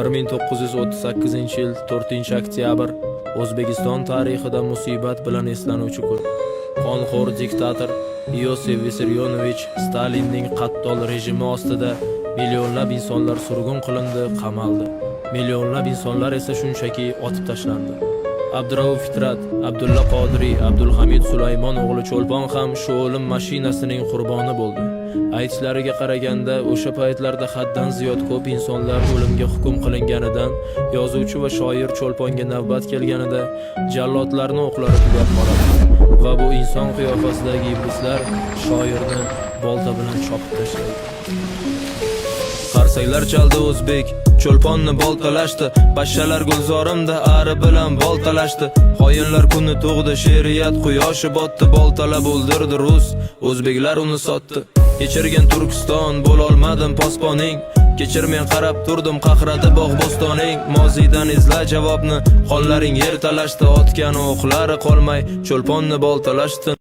1938-yil 4 oktyabr O'zbekiston tarixida musibat bilan eslanuvchi kun. Qonxo'r diktator Iosif Vissarionovich Stalinning qattol rejimi ostida millionlab insonlar surgun qilindi, qamaldi. Millionlab insonlar esa shunchaki otib tashlandi. Abdurauf Fitrat, Abdulla Qodiriy, Abdulhamid Sulaymon o'g'li Cho'lpon ham shu o'lim mashinasining qurboni bo'ldi. Aytishlariga qaraganda, o'sha paytlarda haddan ziyod ko'p insonlar o'limga hukm qilinganidan yozuvchi va shoir Cho'lponga navbat kelganida jallodlarni o'qlari tugab qoladi va bu inson qiyofasidagi iblislar shoirni bolta bilan chopib tashlaydi. Qarsaklar chaldi, o'zbek Cho'lponni boltalashdi. Pashshalar gulzorimda ari bilan boltalashdi. Xoinlar kuni tug'di, she'riyat quyoshi botdi. Boltalab o'ldirdi rus, o'zbeklar uni sotdi. Kechirgin, Turkiston, bo'lolmadim posponing. Kechir, men qarab turdim, qaqradi bog' bo'stoning. Moziydan izla javobni, xonlaring yer talashdi. Otgan o'qlari qolmay, Cho'lponni boltalashdi.